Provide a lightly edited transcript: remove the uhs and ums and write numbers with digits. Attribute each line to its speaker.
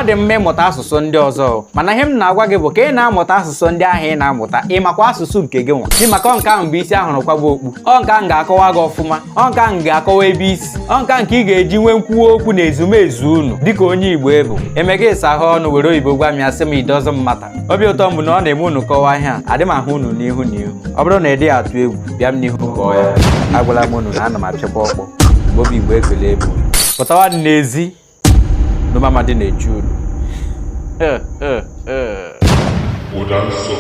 Speaker 1: Ọ dị mma ịmụta asụsụ ndị ọzọ, mana ihe m na-agwa gị bụ ka ị na-amụta asụsụ ndị ahụ ị na-amụta, ị makwa asụsụ nke gị nwa dị, maka ọ nke ahụ bụ isi ahụrụ kwaba okpu. Ọ nke ahụ ga-akọwa gị ọfụma, ọ nke ahụ ga-akọwa ebe isi, ọ nke ahụ nke ị ga-eji nwee nkwuwa okwu na ezumezu unu dịka onye Igbo. Ebu emega ịsa ahụ ọnụ were oyibo gwa m ya, sị m it doesn't matter. Obi ụtọ m bụ na ọ na-eme unu kọwaa ihe a, adị m ahụ unu n'ihu na ihu. Ọ bụrụ na ị dịghị atụ egwu, bịa m n'ihu kọọ ya. Agwala m unu na ana m apịakwa ọkpọ. Igbo bụ Igbo, ekele ebe unu pụtawa n'ezi n'ụmamadi na-echu unu.
Speaker 2: Ụda nsọ.